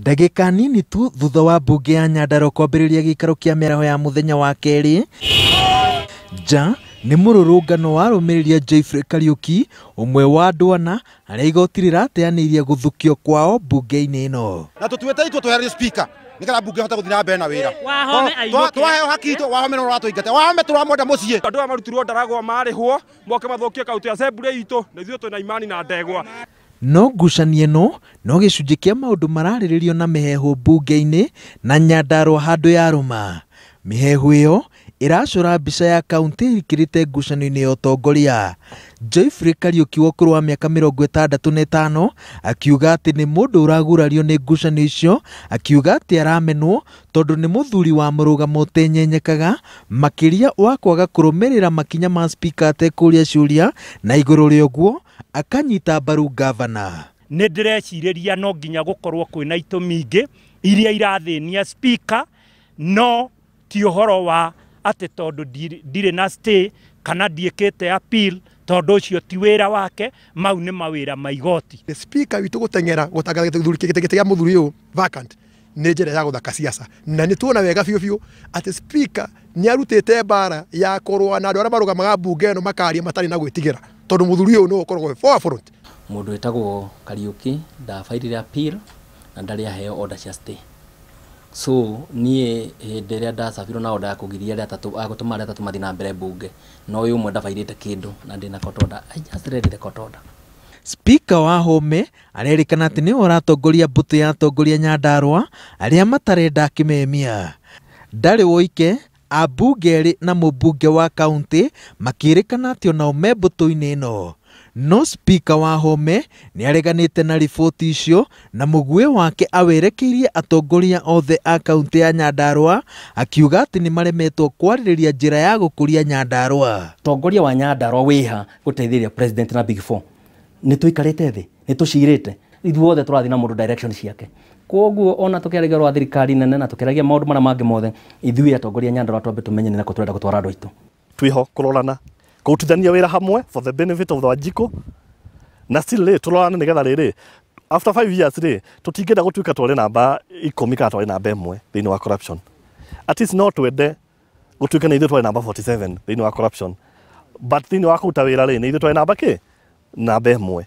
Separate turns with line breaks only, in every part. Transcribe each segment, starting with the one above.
Ndagĩka nini tu thutha wa mbunge ya Nyandarua kwambĩrĩria gĩikaro kĩa mĩaraho ya mũthenya wa kerĩ, nja nĩ mũrũrũngano warũmĩrĩria Geoffrey Kariuki, ũmwe wa andũ ana arĩa igoti rĩrateanĩirie gũthukio kwao mbunge-inĩ ĩno.
Na tũtuĩte itua twehererie speaker nĩgetha mbunge ĩhote gũthiĩ na mbere na wĩra. Twaheo haki itũ, Wahome no ũratũingata. Wahome tũramwenda mũciĩ.
Andũ aya marutirwo ndaragwa marĩhwo moke mathũkie kaunti assembly itũ, na ithuĩ twĩna imani na ndegwa.
No ngucanio ĩno no gĩcunjĩ kĩa maũndũ mararĩrĩrio na mĩheehũ mbunge-inĩ na Nyandarua handũ yarũma. Mĩheehũ ĩyo ĩracora mbica ya kaunti ĩrikĩrĩte ngucanio-inĩ ya ũtongoria. Geoffrey Kariuki wa ũkũrũ wa mĩaka 65 akiuga atĩ nĩ mũndũ ũragurario nĩ ngucanio icio, akiuga atĩ aramenwo tondũ nĩ mũthuri wa mũrũgamo ũtenyenyekaga, makĩria wa kwaga kũrũmĩrĩra makinya ma spika atekũria ciũria, na igũrũ rĩa ũguo akanyita mbaru gavana.
Nĩ ndĩrecirĩria no nginya gũkorwo kwĩna itũmi ingĩ iria irathĩnia spika, no ti ũhoro wa atĩ tondũ ndirĩ na stay kana ndiĩkĩte appeal, tondũ ũcio ti wĩra wake, mau nĩ mawĩra ma igoti.
Speaker witũ gũteng'era gũtangatha gĩtĩ gĩa mũthuri ũyũ vacant nĩ njĩra ya gũthaka siasa, na nĩ tuona wega biũ biũ atĩ speaker nĩ arutĩte mbara ya kũrũa na andũ arĩa marũgamaga mbunge ĩno makaria matarĩ na gwĩtigĩra, tondũ mũthuri ũyũ nĩwe ũkoragwo forefront.
Mũndũ wĩtagwo Kariuki ndabairire appeal na ndarĩ aheo order cia stay. So niĩ hĩndĩ ĩrĩa ndacabirwo na order ya kũgiria arĩa atatũ, gũtũma arĩa atatũ mathiĩ na mbere mbunge, no ũyũ ũmwe ndabairĩte kĩndũ na ndĩna court order. I just read the court order.
Speaker Wahome arerĩkana atĩ nĩwe ũratongoria mbũtũ ya atongoria Nyandarua arĩa matarenda kĩmemia. Ndarĩ woike, ambunge erĩ na mũmbunge wa kaunti makĩrĩkana atĩ onao me mbũtũ-inĩ ĩno. No Speaker Wahome nĩ areganĩte na riboti icio na mũguĩ wake awerekeirie atongoria othe a kaunti ya Nyandarua akiuga atĩ nĩ maremetwo kwarĩrĩria njĩra ya gũkũria Nyandarua.
Tongoria wa Nyandarua wĩha gũteithĩrĩria president na Big Four. Nĩ tũikarĩte thĩ, nĩ tũcirĩte, ithuothe tũrathiĩ na mũndũ direction ciake. Koguo ona tũkĩaragia ũhoro wa thirikari nene na tũkĩaragia maũndũ marĩa mangĩ mothe, ithuĩ atongoria Nyandarua twambe tũmenye nĩ nakũ tũrenda gũtwara andũ aitũ.
Twĩho kũrorana, kũrutithania wĩra hamwe for the benefit of the Wanjikũ, na still rĩ tũrorane nĩgetha rĩrĩ after 5 years rĩ tũtingĩenda gũtuĩka twarĩ namba 10 kana twarĩ namba 1 thĩinĩ wa corruption. At least no twende gũtuĩka nĩ ithuĩ twarĩ namba 47 thĩinĩ wa corruption, but thĩinĩ wa kũruta wĩra rĩ nĩ ithuĩ twarĩ namba kĩ? Namba 1.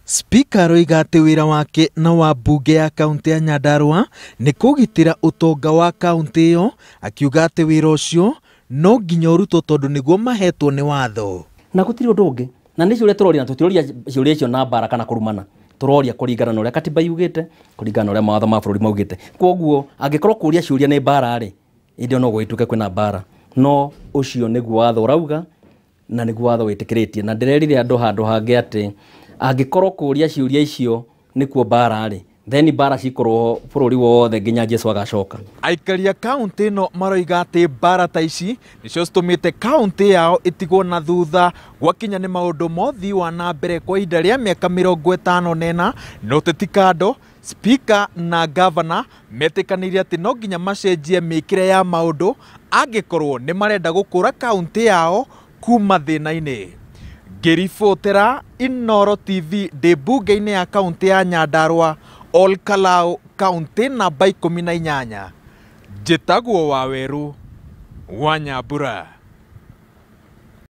Speaker aroiga atĩ wĩra wake na wa mbunge ya kaunti ya Nyandarua nĩ kũgitĩra ũtonga wa kaunti ĩyo, akiuga atĩ wĩra ũcio no nginya ũrutwo tondũ nĩguo mahetwo nĩ watho.
Na gũtirĩ ũndũ ũngĩ, na nĩ ciũria tũroria, na tũtiroria ciũria icio na mbara kana kũrumana, tũroria kũringana na ũrĩa katiba yugĩte, kũringana na ũrĩa mawatho ma bũrũri maugĩte. Kwoguo angĩkorwo kũria ciũria nĩ mbara rĩ, hĩndĩ ĩyo no gũgĩtuĩke kwĩna mbara, no ũcio nĩguo watho ũrauga na nĩguo watho wĩtĩkĩrĩtie. Na ndĩrerire andũ handũ hangĩ atĩ angĩkorwo kũria ciũria icio nĩkuo mbara rĩ, then mbara cikorwo bũrũri wothe nginya Jesu agacoka.
Aikari a kaunti ĩno maroiga atĩ mbara ta ici nĩcio citũmĩte kaunti yao ĩtigwo na thutha gwakinya nĩ maũndũ ma ũthii wa na mbere kwa ihinda rĩa mĩaka 54. No ũteti kando, Speaker na gavana metĩkanĩire atĩ no nginya macenjie mĩkĩre ya maũndũ angĩkorwo nĩ marenda gũkũra kaunti yao kuma thĩna-inĩ. Ngĩribotera Inooro TV ndĩ mbunge-inĩ ya kaunti ya Nyandarua, Ol Kalou, kaunti namba 18. Njĩtagwo Wawerũ wa Nyambura.